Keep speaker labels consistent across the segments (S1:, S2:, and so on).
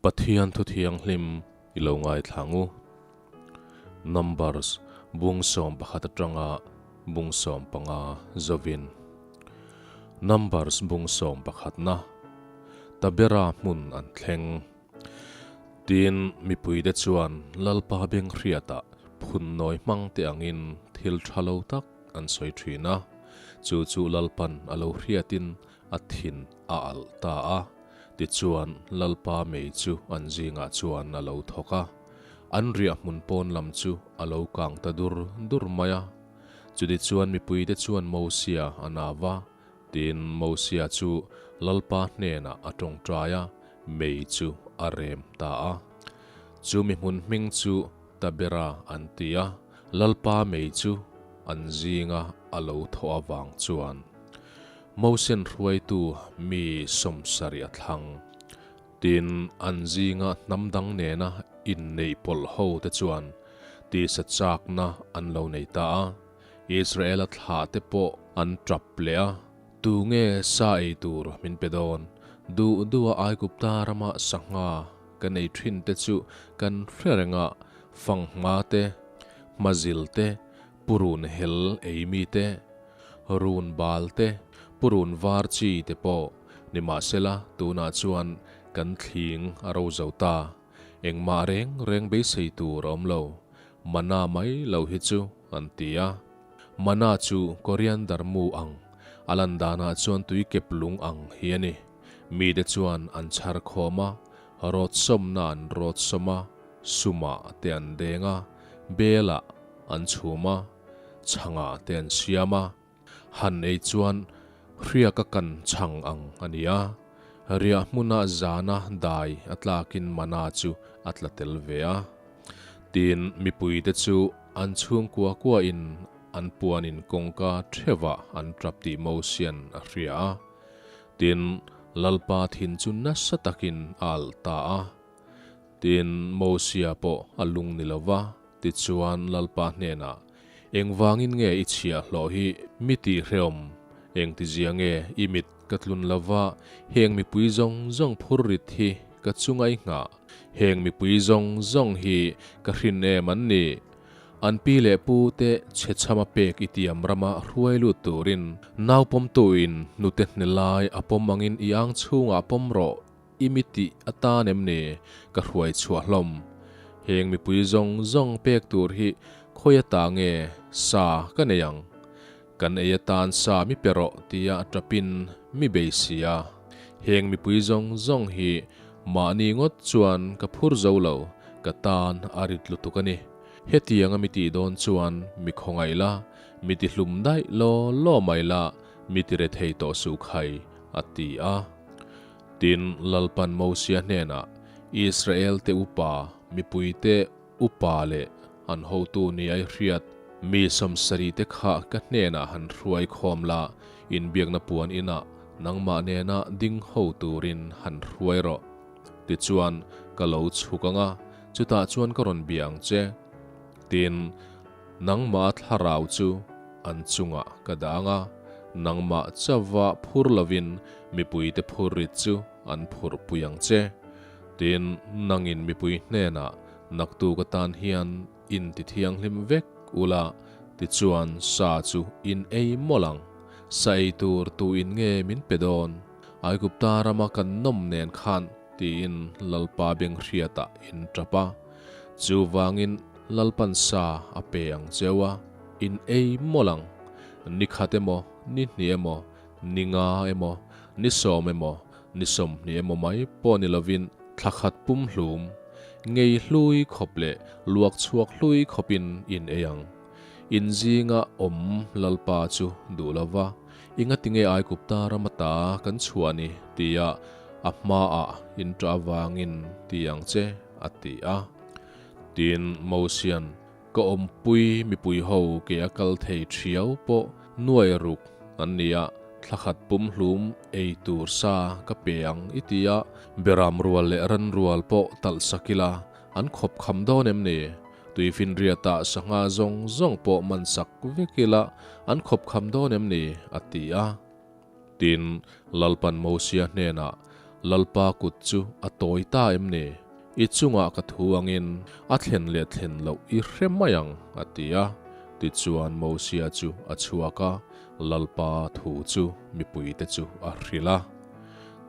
S1: Pathian thu thianghlim i lo ngaithla ngu. Numbers bung 11 atanga bung 15 zovin. Numbers bung 11 na Tabera hmun an thleng. Tin, mipuite chuan Lalpa beng hriatah phun nawi hmang te angin thil tha lo tak an sawi thin a, chu chu Lalpan a lo hriatin a thin a alh ta a. Tichuan, Lalpa mei chu an zingah chuan a lo thawk a, an riah hmun pawn lam chu a lo kang ta dur dur mai a. Chutichuan mipuite chuan Mosia a nau va, Tin, Mosia chu Lalpa hnenah a tawngtai a, mei chu a rem ta a. Chu mi hmun hming chu Tabera an ti a, Lalpa mei chu an zinga a lo thawh avang chuan Mosian hruaitu mi 70 a thlang. Tin, an zinga hnam dang nena inneih pawlh ho te chuan tisa chakna an lo nei ta a. Israela thlah te pawh an tap leh a, Tu nge sa ei tur min pe dawn? Duh duha Aigupta rama sangha kan ei thin te chu kan hre reng a, fanghma te, hmazil te, purun hel ei mi te, run bal te, purun var chi te pawh nimahsela tunah chuan kan thling a ro zo ta. Engmah reng reng beisei tur a awm lo, mana mai lo hi chu an ti a. Mana chu coriander mu ang, a lan danah chuan tui kep lung ang hi a ni. Mite chuan an chhar khawm a, rawt sawmna an rawt sawm a, sumah te an deng a, belah an chhum a, chhangah te an siam a. Han ei chuan hriaka kan chhang ang a ni a, riah hmuna zana dai a tlakin mana chu a tla tel ve a. Tin, mipuite chu an chhungkua kuain an puanin kawngka theuhah an tap tih Mosian a hria a. Tin, Lalpa thin chu nasa takin a alh ta a. Tin, Mosia pawh a lung ni lo va, tichuan Lalpa hnenah, Engvangin nge i chhiahhlawh hi mi tih hrehawm? Engtizia nge i mit ka tlun lo va, heng mipui zawng zawng phur rit hi ka chunga i nghah? Heng mipui zawng zawng hi ka hrin em an ni? An pi leh pu te chhechhama pek i tiam rama hruai lut turin naupawmtuin hnute hne lai a pawm angin i ang chhungah pawm rawh. I mi tih atan em ni? Ka hruai chhuah hlawm. Heng mipui zawng zawng pek tur hi khawi ata nge sa ka nei ang? Kan ei atan sa mi pe rawh tia tapin mi bei si a. Heng mipui zawng zawng hi mahni ngawt chuan ka phur zo lo, ka tan a rit lutuk a ni. Hetianga mi tih dawn chuan mi khawngaih la, mi ti hlum daih law law mai la, mi ti rethei tawh suh khai, a ti a. Tin, Lalpan Mosia hnenah, Israel-te upa, mipuite upa leh an hotu ni ai hriat mi 70 te kha ka hnenah han hruai khawm la, inbiakna puan inah nangmah nena ding ho turin han hruai rawh. Tichuan, ka lo chhuk ang a, chutah chuan ka rawn bia ang che. Tin, nangmah thlarau chu an chungah ka dah ang a, nangmah chauva phur lovin mipuite phur rit chu an phurpui ang che. Tin, nangin mipui hnenah naktuk atan hian in ti thianghlim vek ula, tichuan sa chu in ei mawlh ang. Sa ei tur tu in nge min pe dawn? Aigupta rama kan nawm nen khan, tiin Lalpa beng hriatah in tap a. Chuvangin Lalpan sa a pe ang cheu a, in ei mawlh ang. Ni khat emaw, ni hnih emaw, ni nga emaw, ni 10 emaw, ni 20 emaw mai pawh ni lovin thla khat pum hlum, ngei hlui khawp leh luak chhuak hlui khawpin in ei ang. In zinga awm Lalpa chu duh lo va, i ngatinge Aigupta ram ata kan chhuah ni tia a hmaah in ṭah avangin ti ang che, a ti a. Tin, Mosian, Ka awmpui mipui ho ke a kal thei thiau pawh nuai ruk an ni a, thla khat pum hlum ei tur sa ka pe ang i ti a, beram rual leh ran rual pawh talh sak ila an khawp kham dawn em ni? Tuifinriatah sangha zawng zawng pawh man sak vek ila an khawp kham dawn em ni? a ti a. Tin, Lalpan Mosia hnenah, Lalpa kut chu a tawi ta em ni? I chungah ka thu angin a thlen leh thlen loh i hre mai ang, a ti a. Tichuan Mosia chu a chhuak a, Lalpa thu chu mipuite chu a hrilh a.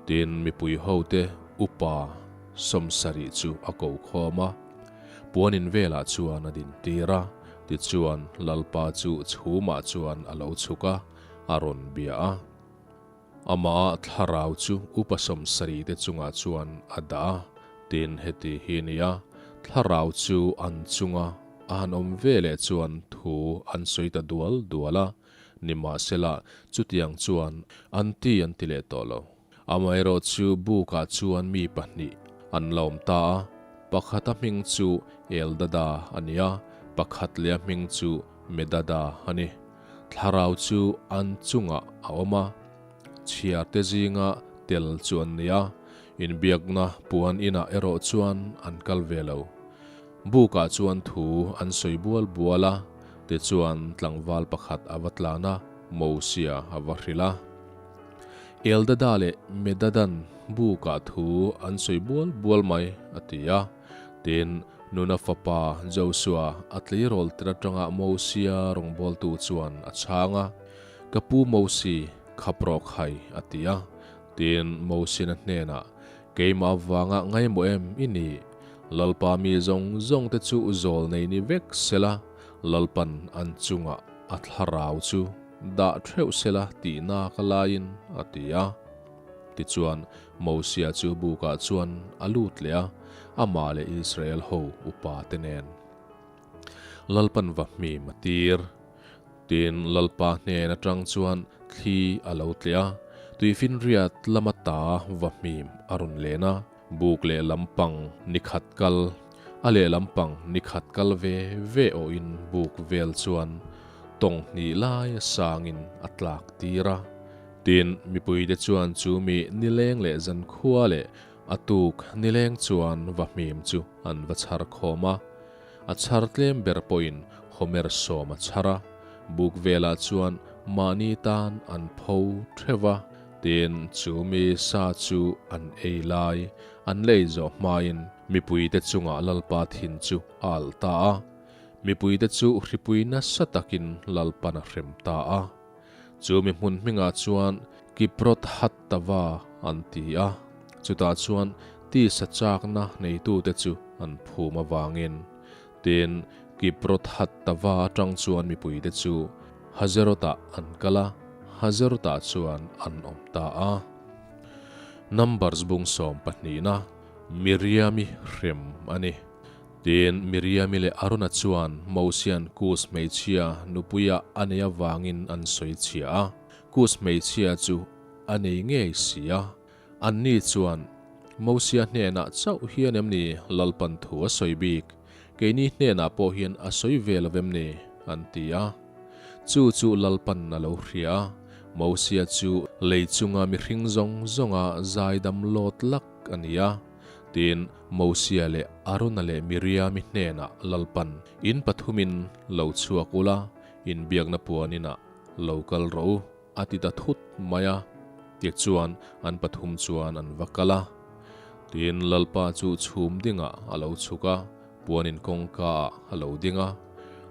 S1: Tin, mipui hote upa 70 chu a ko khawm a, puanin velah chuan a dintir a. Tichuan Lalpa chu chhumah chuan a lo chhuk a, a rawn bia a. Amah thlarau chu upa 70 te chungah chuan a dah a, tin heti hi ni a, thlarau chu an chunga a han awm ve leh chuan thu an sawi ta dual dual a, nimahsela chutiang chuan an ti an ti leh tawh lo. Amaherawhchu bukah chuan mi pahnih an la awm ta a, pakhata hming chu Eldada a ni a, pakhat leh a hming chu Medada a ni. Thlarau chu an chungah a awm a, chhiarte zinga tel chu an ni a, inbiakna puan inah erawh chuan an kal ve lo. Bukah chuan thu an sawi bual bual a, tichuan tlangval pakhat a va tlan a, Mosia a va hrilh a. Eldada leh Medadan bukah thu an sawi bual bual mai, a ti a. Tin, Nuna fapa Josua a tleirawl tir atanga Mosia rawngbawltu chuan a chhang a, Ka pu Mosi, khap rawh khai, a ti a. Tin, Mosi'n a hnenah, Keimah avanga ngaimawh em i nih? Lalpa mi zawng zawngte chu zawl nei ni vek sela, Lalpan an chungah a thlarau chu dah theuh sela tihna ka laiin, a ti a. Tichuan, Mosia chu bukah chuan a lut leh a, amah leh Israel ho upate nen. Lalpan va hmim a tir. Tin, Lalpa hnen atang chuan thli a lo tleh a, tuifinriat lama ta va hmim a rawn len a, buk leh lampang ni khat kal, a leh lampang ni khat kal ve ve awhin buk vel chuan tawng hnih lai sangin a tlak tir a. Tin, mipuite chuan chu mi nileng leh zankhua leh a tuk nileng chuan va hmim chu an va chhar khawm a. A chhar tlem ber pawhin Homer 10 a chhar a, buk velah chuan mahni tan an pho theuh va. Tin, chu mi sa chu an ei lai, an lei zawh hmain mipuite chungah Lalpa thin chu a alh ta a. Mipuite chu hripui nasa takin Lalpan a hrem ta a. Chu mi hmun hmingah chuan Kiprot Hattava an ti a, chutah chuan tisa chakna neitute chu an phum avangin. Tin, Kiprot Hattava atang chuan mipuite chu Hazerotah an kal a, Hazerotah chuan an awm ta a. Numbers bung sawm pahnihna, Miriami hrem a ni. Tin, Miriami leh Arona chuan Mosia'n Kus hmeichhia nupuia a nei avangin an sawi chhia a, Kus hmeichhia chu a nei ngei si a. Anni chuan, Mosia hnenah chauh hian em ni Lalpan thu a sawi bik? Keini hnenah pawh hian a sawi ve lo em ni? an ti a. Chu chu Lalpan a lo hria a, Mosia chu lei chunga mihring zawng zawnga zaidam lawt lak a ni a. Tin, Mosia leh Arona leh Miriami hnenah Lalpan, In pathumin lo chhuak ula, inbiakna puan inah lo kal rawh u, a ti ta thut mai a. Tichuan, an pathum chuan an va kal a. Tin, Lalpa chu chhum dingah a lo chhuk a, puanin kawngkaah a lo ding a.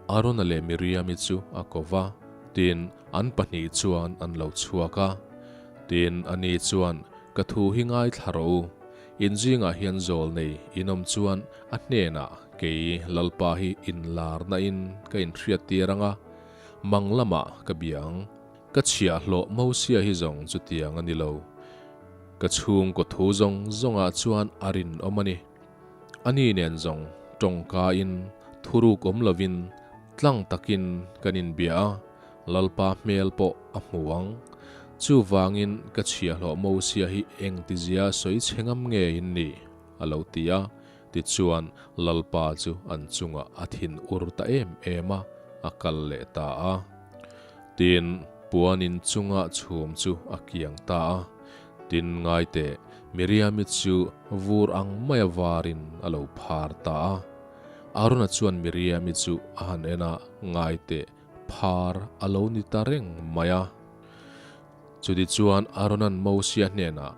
S1: Arona leh Miriami chu a ko va, tin, an pahnih chuan an lo chhuak a. Tin, ani chuan, Ka thu hi ngaithla rawh u. In zingah hian zawl nei in awm chuan a hnenah kei Lalpa hi inlarna in ka inhriat tir ang a, mang lamah ka bia ang. Ka chhiahhlawh Mosia hi zawng chutiang a ni lo. Ka chhungkaw thu zawng zawngah chuan a rinawm a ni. Ani nen zawng tawngka in thuruk awm lovin tlang takin kan inbia a, Lalpa hmel pawh a hmu ang. Chuvangin ka chhiahhlawh Mosia hi engtizia sawi chhe ngam nge in ni? a lo ti a. Tichuan Lalpa chu an chungah a thin ur ta em em a, a kal leh ta a. Tin, puan in chunga chhum chu a kiang ta a. Tin, ngaiteh, Miriami chu vur ang maia varin a lo phar ta a. Arona chuan Miriami chu a han en a, ngaiteh, phar a lo ni ta reng mai a. Chutichuan Arona'n Mosia hnenah,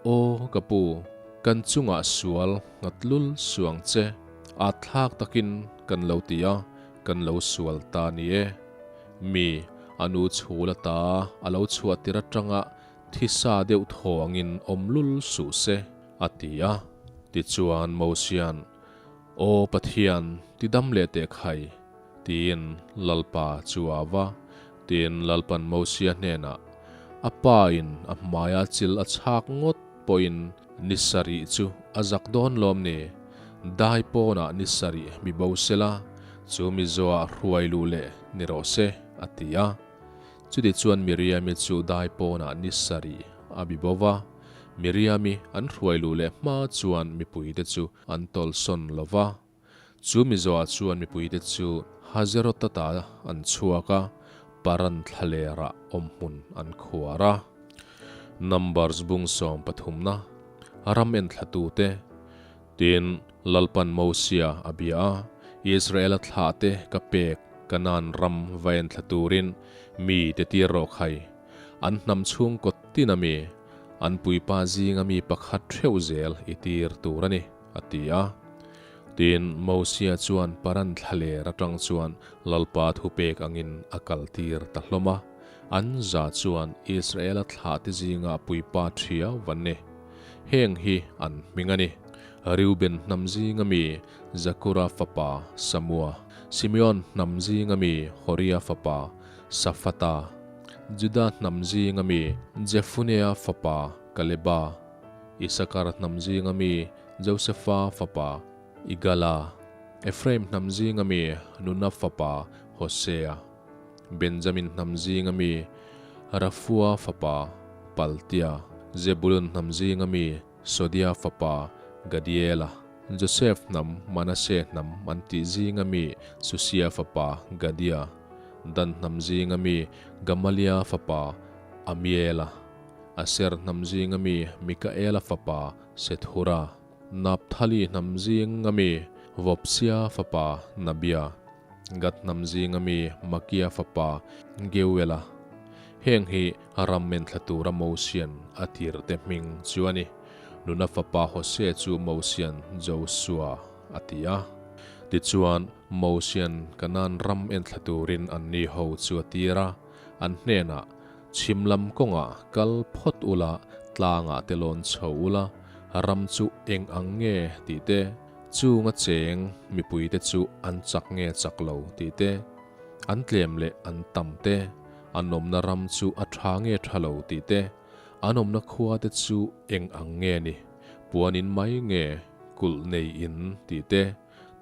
S1: Aw ka pu, kan chungah sual nghat lul suang che, at thlak takin kan lo ti a, kan lo sual ta ni e. Mi, a nu chhul ata a lo chhuah tir atanga thisa deuh thaw angin awm lul suh se, a ti a. Tichuan Mosia'n, Aw Pathian, ti dam leh teh khai, tiin Lalpa chu a va. Tin, Lalpan Mosia hnenah, A pa in a hmaia chil a chhak ngawt pawhin ni sarih chu a zak dawn lawm ni? Dai pawnah ni sarih mi bo sela, chu mi zoah hruai luh leh ni rawh se, a ti a. Chutichuan Miriami chu dai pawnah ni sarih a bi bo va. Miriami an hruai luh leh hma chuan mipuite chu an tawlsawn lo va. Chu mizoah chuan mipuite chu Hazerotata an chhuak a, Paran thlalerah awmhmun an khuar a. Numbers bung sawm pathumna, ram enthlatute, Tin, Lalpan Mosia a bia a, Israela thlahte ka pek Kanaan ram va enthla turin mi te tir rawh khai. An hnam chhungkaw tin ami, an puipa zinga mi pakhat theuh zel i tir tur a ni. A ti a. Tin, Mosia chuan Paran thlaler atang chuan Lalpa thupek angin a kaltir ta hlawm a. An za chuan Israela thlahte zinga puipa thiau van ni. Heng hi an hming a ni, Reuben hnam zinga mi Zakura fapa Samua, Simeon hnam zinga mi Horia fapa Safata, Juda hnam zinga mi Jefunea fapa Kaleba, Isakar hnam zinga mi Josefa fapa Igala, Ephraim hnam zinga mi Nuna fapa Hosea, Benjamin hnam zinga mi Rafua fapa Paltia, Zebulun hnam zinga mi Sodia fapa Gadiela, Josef hnam Manase hnam an tih zinga mi Susia fapa Gadia, Dan hnam zinga mi Gamalia fapa Amiela. Aser hnam zinga mi Mikaela fapa Sethura, Napthali hnam zinga mi Vopsia fapa Nabia, Gad hnam zinga mi Makia fapa Geuela. Heng hi ram enthla tura Mosian a tirte hming chu a ni. Nuna fapa Hosea chu Mosian Josua a ti a. Tichuan, Mosian Kanaan ram enthla turin anni ho chu a tir a, an hnenah, Chhim lam kawngah kal phawt ula, tlangah te lawn chho ula, ram chu eng ang nge tih te, chunga cheng mipuite chu an chak nge chak lo tih te, an tlem leh an tam te, an awmna ram chu a tha nge tha lo tih te, an awmna khua te chu eng ang nge ni, puanin mai nge kulh nei in tih te,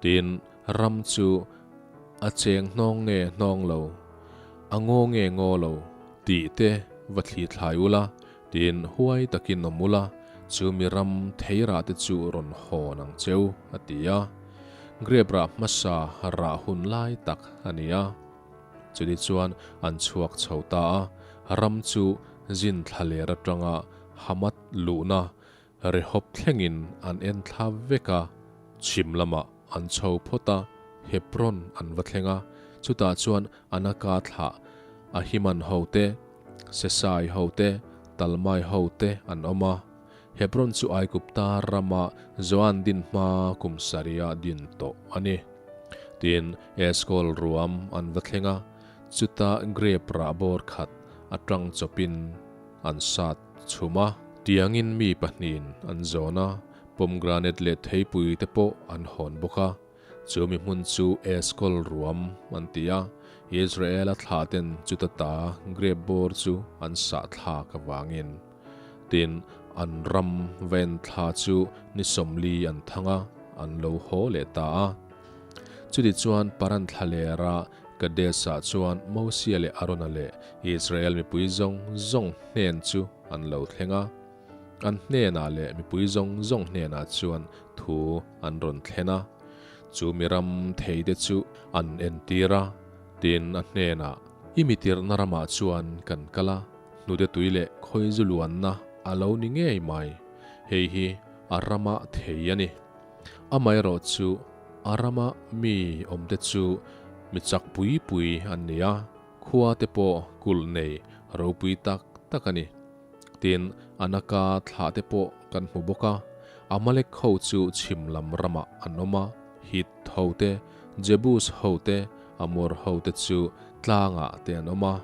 S1: Tin, ram chu a cheng hnawng nge hnawng lo, a ngaw nge ngaw lo tih te va thli thlai ula, tin huai takin awm ula, chu mi ram theirah te chu rawn hawn ang cheu, a ti a. Grep rah hmasa rah hun lai tak a ni a. Chutichuan an chhuak chho ta a, ram chu zin thlaler atanga Hamath luhna Rehob thlengin an en thla vek a, chhim lamah an chho phawt a, Hebron an va thleng a, chutah chuan Anaka thlah Ahiman ho te, Sesai ho te, Talmai ho te an awm a. Hebron chu Aigupta rama Zoan din hma kum sarih-ah din tawh a ni. Tin, Eskol ruam an va thleng a, chuta grep rah bawr khat atang chawpin an sat chhum a. Tiangin mi pahnihin an zawn a, pomegranate leh theipui te pawh an hawn bawk a. Chu mi hmun chu Eskol ruam an ti a, Israela thlah ten chuta ta grape bawr chu an sah thlak avangin. Tin, an ram ven thla chu ni 40 an thang a, an lo haw leh ta a. Chutichuan Paran thlalera Kadesh-ah chuan Mosia leh Arona leh Israel mipui zawng zawng hnen chu an lo thleng a. An hnenah leh mipui zawng zawng hnenah chuan thu an rawn thlen a. Chu mi ram theite chu an entir a, tin a hnenah, I mi tirhna ramah chuan kan kal a, hnute tui leh khawizu luanna a lo ni ngei mai. Hei hi a rama thei a ni. Amaherawhchu, a rama mi awmte chu mi chak pui pui an ni a, khua te pawh kulh nei ropui tak tak a ni. Tin, Anaka thlahte pawh kan hmu bawk a. Amalek ho chu chhim lam ramah an awm a, Hit ho te, Jebus ho te, Amor ho te chu tlangah te an awm a.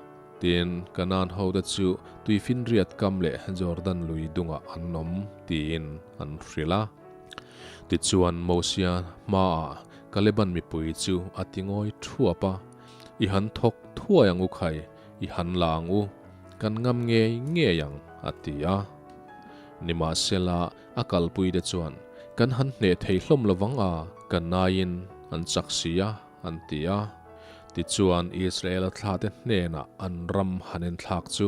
S1: Tin, Kanaan ho te chu tuifinriat kam leh Jordan lui dungah an awm, tiin an hrilh a. Tichuan, Mosia hmaah Kaleban mipui chu a ti ngawi thuap a, I han thawk thuai ang u khai, i han la ang u, kan ngam ngei ngei ang, a ti a. Nimahsela, a kalpuite chuan, Kan han hneh thei hlawm lovang a, kan naiin an chak si a, an ti a. Tichuan, Israela thlate hnenah an ram han enthlak chu,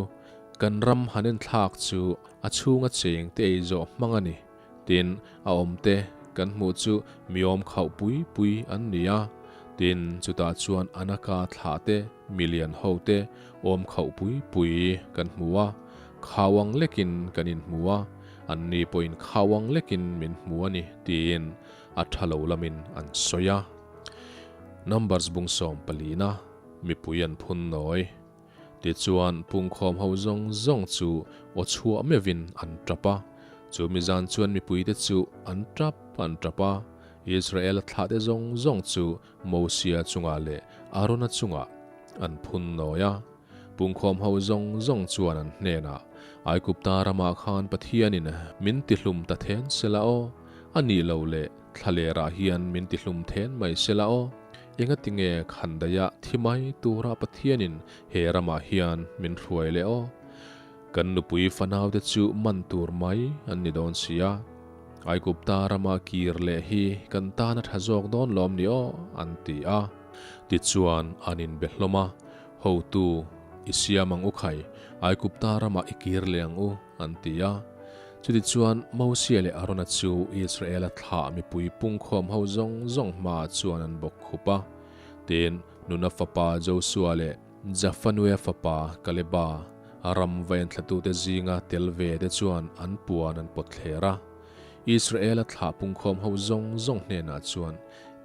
S1: Kan ram han enthlak chu a chhunga chengte ei zawh hmang a ni, Tin, a awmte kan hmuh chu mi awm khauh pui pui an ni a. Tin, chutah chuan Anaka thlahte, milian hote awm khauh pui pui kan hmu a. Khau ang lekin kan inhmu a, anni pawhin khau ang lekin min hmu a ni, tiin a tha lo lamin an sawi a. Numbers bung 14-na mipui an phun nawi. Tichuan, pungkhawm ho zawng zawng chu aw chhuah meuhin an tap a. Chu mi zan chuan mipuite chu an tap an tap a. Israela thlahte zawng zawng chu Mosia chungah leh Arona chungah an phun nawi a. Pungkhawm ho zawng zawng chuan an hnenah, Aigupta ramah khan Pathianin min tihlum ta then sela aw, a nih loh leh Thlalerah hian min tihlum then mai sela aw. Engati nge khandaiah thi mai tura Pathianin he ramah hian min hruai leh aw? Kan nupui fanaute chu man tur mai an ni dawn si a. Aigupta rama kir leh hi kan tan a tha zawk dawn lawm ni aw? an ti a. Tichuan an inbe hlawm a, Hotu, i siam ang u khai, Aigupta ramah i kir leh ang u, an ti a. Chutichuan, Mosia leh Arona chu Israela thlah mipui pungkhawm ho zawng zawng hmaah chuan an bawk khup a. Tin, Nuna fapa Josua leh Jafanuea fapa Kaleba, ram va enthlatute zinga tel ve te chuan an puan an pawt thler a. Israela thlah pungkhawm ho zawng zawng hnenah chuan,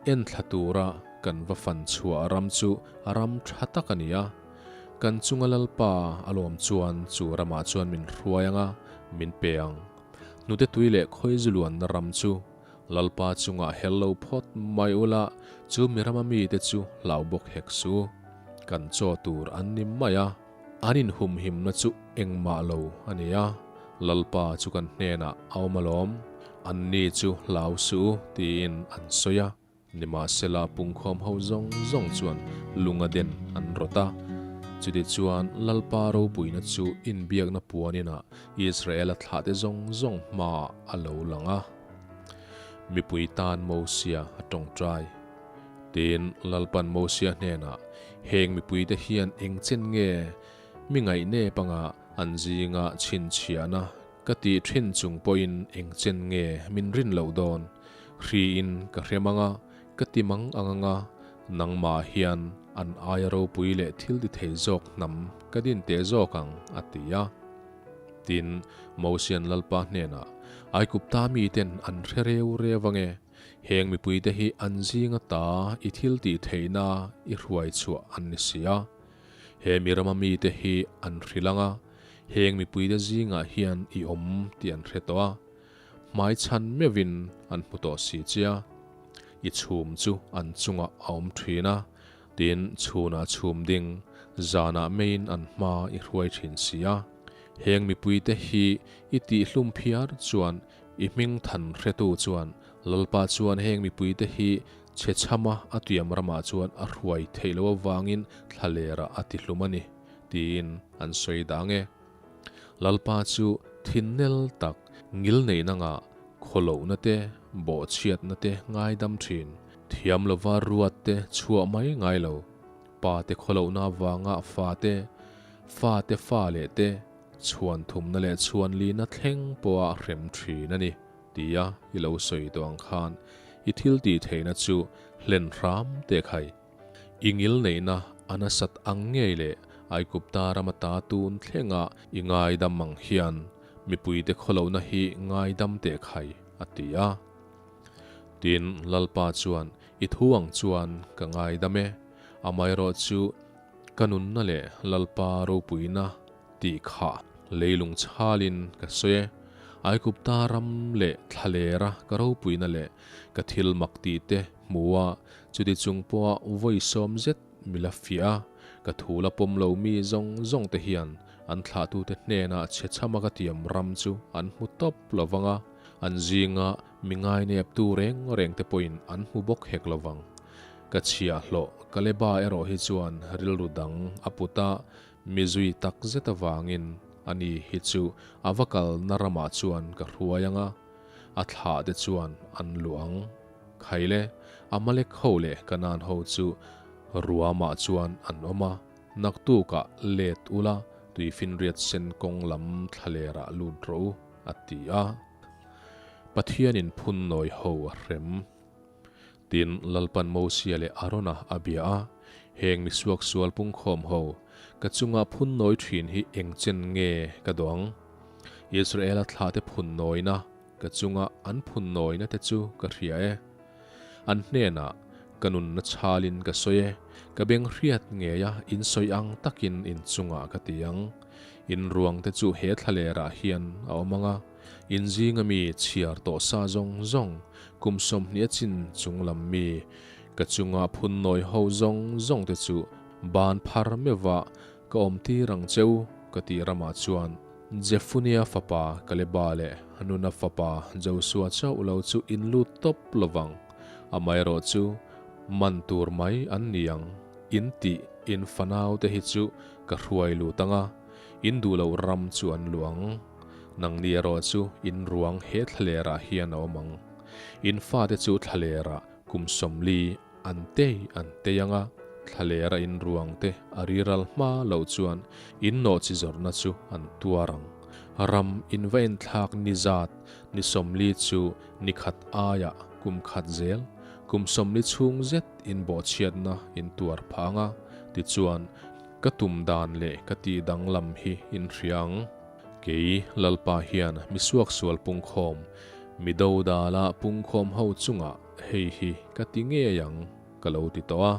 S1: Enthla tura kan va fan chhuah ram chu ram tha tak a ni a. Kan chunga Lalpa a lawm chuan chu ramah chuan min hruai ang a, min pe ang. Hnute tui leh khawizu luanna ram chu Lalpa chungah hel lo phawt mai ula, chu mi rama mite chu hlau bawk hek su. Kan chaw tur an ni mai a, an inhumhimna chu engmah lo a ni a, Lalpa chu kan hnenah a awm alawm, anni chu hlau suh u, tiin an sawi a. Nimahsela pungkhawm ho zawng zawng chuan lunga den an rawt a. Chutichuan Lalpa ropuina chu inbiakna puan inah Israela thlahte zawng zawng hmaah a lo lang a. Mipui tan Mosia a tawngtai. Tin, Lalpan Mosia hnenah, Heng mipuite hian eng chen nge mi ngaihnep anga an zinga chhinchhiahna Ka tih thin chung pawhin eng chen nge min rin loh dawn? Hriin ka hre mang a, ka ti mang ang ang a, nangmah hian an aia ropui leh thil ti thei zawk hnam ka din teh zawk ang, a ti a. Tin, Mosian Lalpa hnenah, Aigupta miten an hre reu reu ange, heng mipuite hi an zinga ta i thil tih theihna i hruai chhuah an ni si a. He mi rama mite hi an hrilh ang a, Heng mipuite zingah hian i awm tih an hre tawh a, hmai chhan meuhin an hmu tawh si che a. I chhum chu an chungah a awm thin a, tin chhunah chhum ding, zanah meiin an hma i hruai thin si a. Heng mipuite hi i tihhlum phiar chuan i hming than hretu chuan Lalpa chuan heng mipuite hi chhe chhama a tiam ramah chuan a hruai theih loh avangin thlalerah a tihlum a ni. Tiin an sawi dang e. Lalpa chu thinnel tak ngil neihna ngah khawlohna te, bawhchhiatna te ngaidam thin, thiam lova ruat te chhuah mai ngai lo, pa te khawlohna avanga fa te, fa te fa leh te, chhuan thumna leh chhuan lina thleng pawha hrem thin a ni, tia i lo sawi tawh ang khan i thil tih theihna chu hlen hram teh khai. I ngilneihna a nasat ang ngei leh Aigupta rama ta tun thlenga i ngaidam ang hian mipuite khawlohna hi ngaidam teh khai, a ti a. Tin, Lalpa chuan, I thu ang chuan ka ngaidam e, amaherawhchu ka nunna leh Lalpa ropuina tih kha. Leilung chhalin ka sawi e. Aigupta ram leh thlalera ka ropuina leh ka thil mak tih te hmu a, chuti chung pawha vawi sawm zet mi la fiah a, ka thu la pawm lo mi zawng zawng te hian an thlahtute hnenah chhe chhama ka tiam ram chu an hmu tawp lo vang a, an zinga mi ngaineptu reng reng te pawhin an hmu bawk hek lo vang. Ka chhiahhlawh Kaleba erawh hi chuan rilru dang a put a, Mi zui tak zet avangin ani hi chu a va kalna ramah chuan ka hruai ang a, a thlah te chuan an luh ang. Khaile, Amalek ho leh Kanaan ho chu ruamah chuan an awm a, naktukah let ula tuifinriat sen kawng lam thlalerah lut rawh u, a ti a. Pathianin phunnawi ho a hrem. Tin, Lalpan Mosia leh Arona a bia a, Heng mi suaksual pungkhawm ho, ka chunga phunnawi thin hi eng chen nge ka duh ang? Israela thlahte phunnawina, ka chunga an phunnawina te chu ka hria e. An hnenah, Ka nunna chhalin ka sawi e, ka beng hriat ngeia in sawi ang takin in chungah ka ti ang. In ruangte chu he thlalerah hian a awm ang a, In zinga mi chhiar tawh sa zawng zawng, kum 20 a chin chung lam mi, ka chunga phun nawi ho zawng zawng te chu ban phar meuhva ka awm tir ang cheu ka tih ramah chuan Jefunia fapa Kaleba leh Nuna fapa Josua chauh lo chu in lut tawp lovang, amaherawh chu man tur mai an ni ang, in tih in fanau te hi chu ka hruai lut ang a, in duh loh ram chu an luh ang. Nangni erawh chu in ruang he thlalerah hian a awm ang. In fate chu thlalerah kum 40 an tei an tei ang a, thlalera in ruangte a riral hma loh chuan in nawhchi zawrhna chu an tuar ang. Ram in va enthlak ni zat ni 40 chu ni khat aiah kum khat zel, kum 40 chhung zet in bawhchhiatna in tuar phah ang a, tichuan ka tum dan leh ka tih danglam hi in hria ang. Kei Lalpa hian mi suaksual pungkhawm, mi dodala pungkhawm ho chungah hei hi ka ti ngei ang ka lo ti tawh a.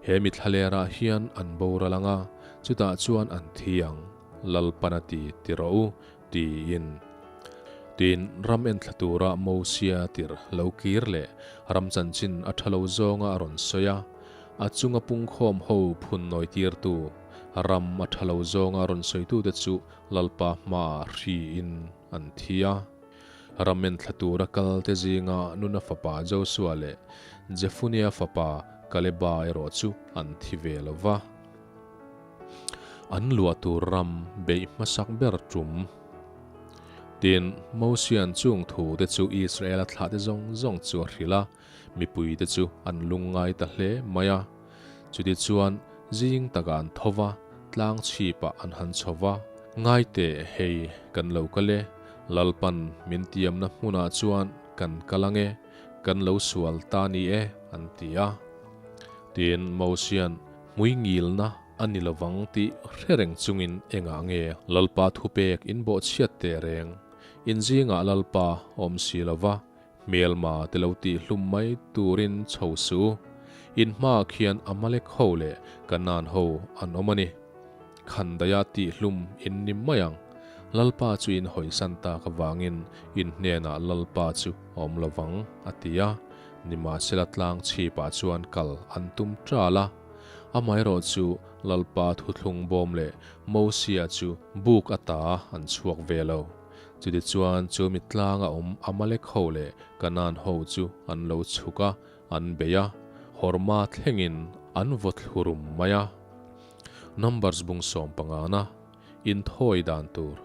S1: He mi thlalerah hian an boral ang a, chutah chuan an thi ang, Lalpan a ti ti rawh u, tiin. Tin, ram enthla tura Mosia tir lo kir leh ram chanchin a tha lo zawnga a rawn sawi a, a chunga pungkhawm ho phunnawi tirtu, Ram a tha lo zawnga rawn sawitute chu Lalpa hmaah hriin an thi a. Ram enthla tura kalte zinga Nuna fapa Josua leh Jefunea fapa Kaleba erawh chu an thi ve lo va. An luah tur ram beih hmasak ber tum. Tin, Mosia'n chung thute chu Israela thlahte zawng zawng chu a hrilh a. Mipuite chu an lungngai ta hle mai a. Chutichuan, zing takah an tho va, tlang chhipah an han chho va. Ngai teh, hei, kan lo kal e, Lalpan min tiamna hmunah chuan kan kal ang e, kan lo sual ta ni e, an ti a. Tin, Mosia'n hmui ngilna a ni lovang tih hre reng chungin engah nge Lalpa thupek in bawhchhiat teh reng? In zingah Lalpa awm si lova, Hmelma te lo tih hlum mai turin chho su. In hmaah khian Amalek ho leh Kanaan ho an awm a ni. Khandaia tih hlum in ni mai ang. Lalpa chu in hawisan tak avangin in hnenah Lalpa chu a awm lo vang, a ti a. Nimahsela tlang chhipah chuan kal an tum ṭal a. Amaherawh chu Lalpa thuthlung bawm leh Mosia chu buk ata an chhuak ve lo. Chutichuan chu mi tlanga awm Amalek ho leh Kanaan ho chu an lo chhuk a, an bei a, Horma thlengin an vaw thlu rum mai a. Numbers bung sawmpangana inthawi dan tur.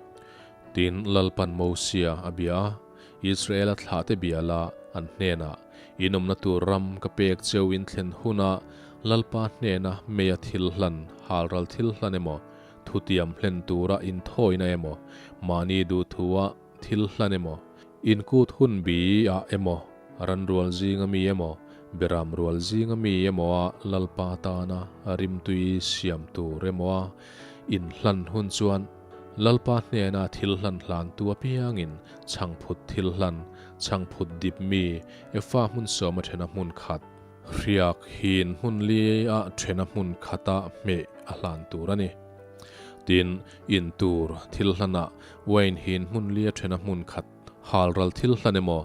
S1: Tin, Lalpan Mosia a bia a, Israela thlahte bia la an hnenah, In awmna tur ram ka pek cheu in thlen hunah Lalpa hnena meia thil hlan, halral thil hlan emaw, Thutiam hlen tura inthawina emaw, mahni duhthua thil hlan emaw, inkut hun bi ah emaw, ranrual zinga mi emaw, beram rual zinga mi emaw a Lalpa tana rimtui siam tur emaw a inhlan hun chuan Lalpa hnena thil hlan hlantu apiangin chhangphut thil hlan, chhangphut dip mi, efa hmun sawma thena hmun khat, Hriak hin hmun li ah thena hmun khata hmeh a hlan tur a ni. Tin, in tur thil hlanah wine hin hmun lia thena hmun khat halral thil hlan emaw,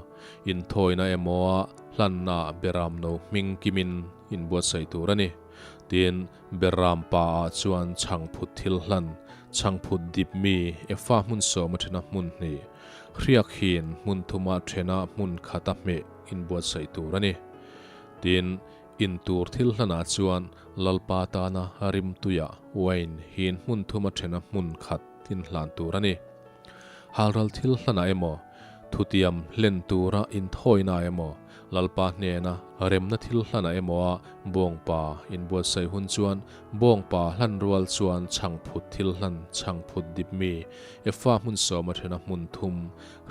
S1: inthawina emaw-a hlannaah Beram no hming kimin inbuatsaih tur a ni. Tin, Beram pa-ah chuan chhangphut thil hlan, chhangphut dip mi efa hmun sawma thena hmun hnih, hriak hin hmun thuma thena hmun khata hmeh inbuatsaih tur a ni. Tin, In tur thil hlanah chuan Lalpa tana rimtuia wine hin hmun thuma thena hmun khat inhlan tur a ni. Halral thil hlanah emaw, thutiam hlen tura inthawina emaw, Lalpa hnena remna thil hlanah emawa bawngpa inbuatsaih hun chuan bawngpa hlan rual chuan chhangphut thil hlan chhangphut dip mi efa hmun sawma thena hmun thum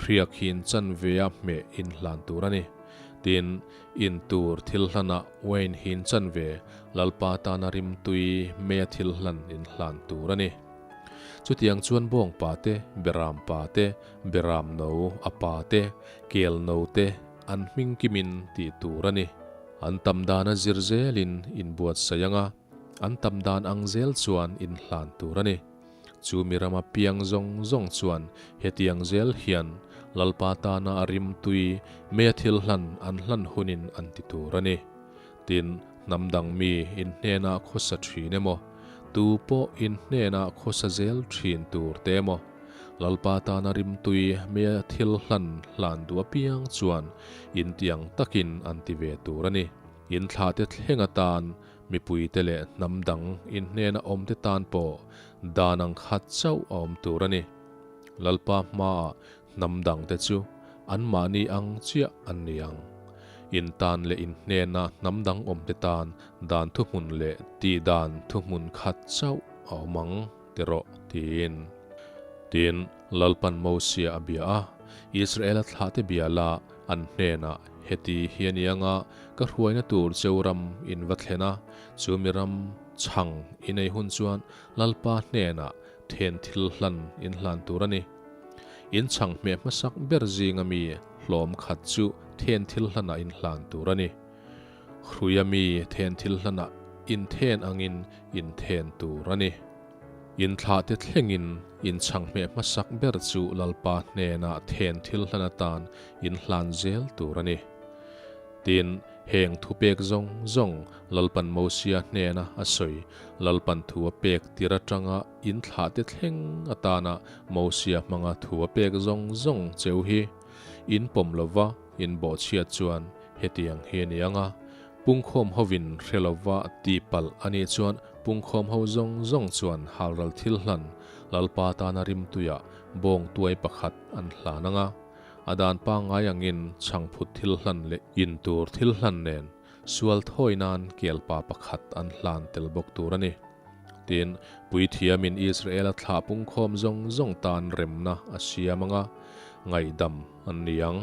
S1: hriak hin chanvea hmeh inhlan tur a ni. Tin, In tur thil hlanah wine hin chanve Lalpa tana rimtui meia thil hlan in hlan tur a ni. Chutiang chuan bawngpa te, beram pa te, beram no a pa te, kel no te an hming kimin tih tur a ni. An tam dana zir zelin inbuatsaih anga an tam dan ang zel chuan in hlan tur a ni. Chu mi rama piang zawng zawng chuan hetiang zel hian Lalpa tana a rimtui meia thil hlan an hlan hunin an ti tur a ni. Tin, hnam dang mi in hnenah khawsa thin emaw, tu pawh in hnenah khawsa zel thin tur te emaw, Lalpa tana rimtui meia thil hlan hlan duh apiang chuan intiang takin an ti ve tur a ni. In thlahte thleng atan Mipuite leh hnam dang in hnena awmte tan pawh dan ang khat chauh a awm tur a ni. Lalpa hmaah hnam dangte chu anmahni ang chiah an ni ang. In tan leh in hnena hnam dang awmte tan dan thuhmun leh tih dan thuhmun khat chauh a awm ang ti rawh tiin. Tin, Lalpan Mosia a bia a, Israela thlahte bia la an hnenah heti hi a ni anga ka hruaina tur cheu ram in va thlen a, chu mi ram chhang i nei hun chuan Lalpa hnenah then thil hlan in hlan tur a ni. In chhang hmeh hmasak ber zinga mi hlawm khat chu then thil hlanah in hlan tur a ni. Hruia mi then thil hlanah in then angin in then tur a ni. Inthlahte thlengin inchhanghmeh hmasak ber chu Lalpa hnenah then thil hlan atan inhlan zel tur a ni. Tin, heng thupek zawng zawng Lalpan Mosia hnena a sawi, Lalpan thu a pek tir atanga inthlahte thleng atana Mosia hmanga thu a pek zawng zawng cheu hi in pawm lova inbawhchhiat chuan hetiang hi a ni ang a, Pungkhawm hovin hre lova ti palh a nih chuan pungkhawm ho zawng zawng chuan halral thil hlan Lalpa tana rimtuiah bawng tuai pakhat an hlan ang a, a dan pangngai angin chhangphut thil hlan leh in tur thil hlan nen sual thawi nan kelpa pakhat an hlan tel bawk tur a ni. Tin, Puithiamin Israela thlah pungkhawm zawng zawng tan remna a siam ang a, ngaihdam an ni ang.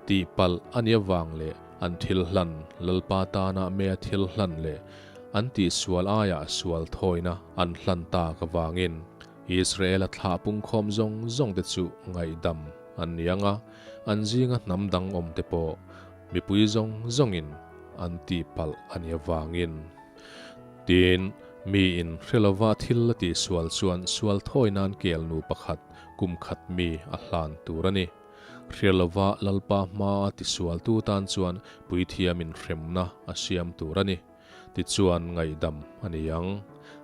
S1: Tihpalh a nih avang leh an thil hlan, Lalpa tana mea thil hlan leh an tihsual aiah sual thawina an hlan tak avangin Israela thlah pungkhawm zawng zawngte chu ngaihdam an ni ang a, an zinga hnam dang awmte pawh mipui zawng zawngin an tihpalh a nih avangin. Tin, miin hre lova thil a tihsual chuan sual thawi nan kel nu pakhat kum khat mi a hlan tur a ni. Hria lova Lalpa hmaa tisualtu tan chuan puithiamin hremna a siam tur a ni. Tichuan ngaihdam a ni ang.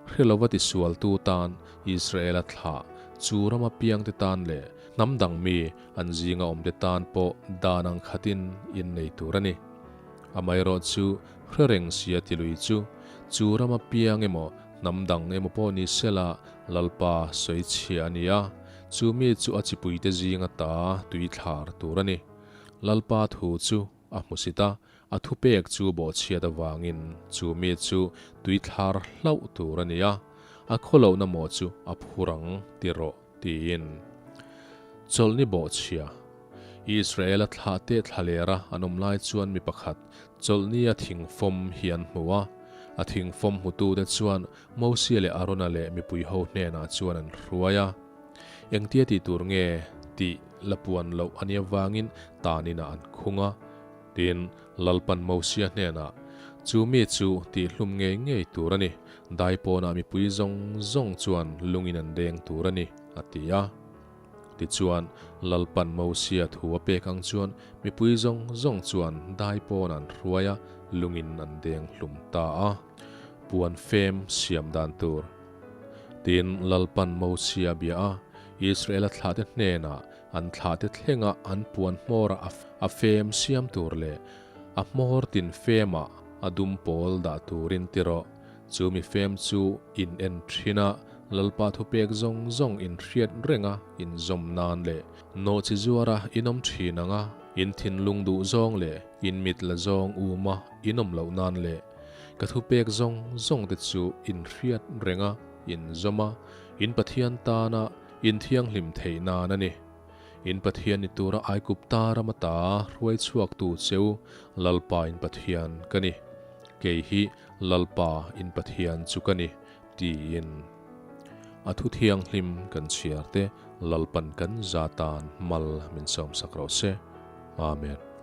S1: Hria lova tisualtu tan Israela thlah chu rama piangte tan leh hnam dang mi an zinga awmte tan pawh dan ang khatin innei tur a ni. Amaherawhchu hre reng sia tilui chu, chu rama piang emaw hnam dang emaw pawh ni sela Lalpa sawi chhia a ni a, Chu mi chu a chipuite zinga ta tui thlar tur a ni. Lalpa thu chu a hmusit a, a thupek chu bawhchhiat avangin chu mi chu tui thlar hlauh tur a ni a, a khawlohna maw chu a phur ang ti rawh tiin. Chawlhni bawhchhia. Israela thlahte thlalera an awm lai chuan mi pakhat chawlhnia thingfawm hi an hmu a, a thingfawm hmutute chuan Mosia leh Arona leh mipui ho hnenah chuan an hruai a, engtia tih tur nge tih la puan loh a nih avangin tan inah an khung a. Tin, Lalpan Mosia hnenah, Chu mi chu tihhlum ngei ngei tur a ni. Daipawnah mipui zawng zawng chuan lungin an deng tur a ni, a ti a. Tichuan, Lalpan Mosia thu a pek ang chuan mipui zawng zawng chuan daipawn an hruai a, lungin an deng hlum ta a. Puan fem siam dan tur. Tin, Lalpan Mosia bia a, Israela thlahte hnenah an thlahte thlenga an puan hmawra a fem siam tur leh a hmawr tin femah a dum pawl dah turin ti rawh. Chu mi fem chu in en thin a, Lalpa thupek zawng zawng in hriat reng a, in zawm nan leh nawhchi zuara in awm thin ang a, in thinlung duh zawng leh in mit la zawng uma in awm loh nan leh ka thupek zawng zawng te chu in hriat reng a, in zawm a, in Pathian tana in thianghlim theih nan a ni. In Pathian ni tura Aigupta ram ata hruai chhuaktu cheu Lalpa in Pathian ka ni. Kei hi Lalpa in Pathian chu ka ni, tiin a thu thianghlim kan chhiar te Lalpan kan za tan mal min sawmsak rawh se. Amen.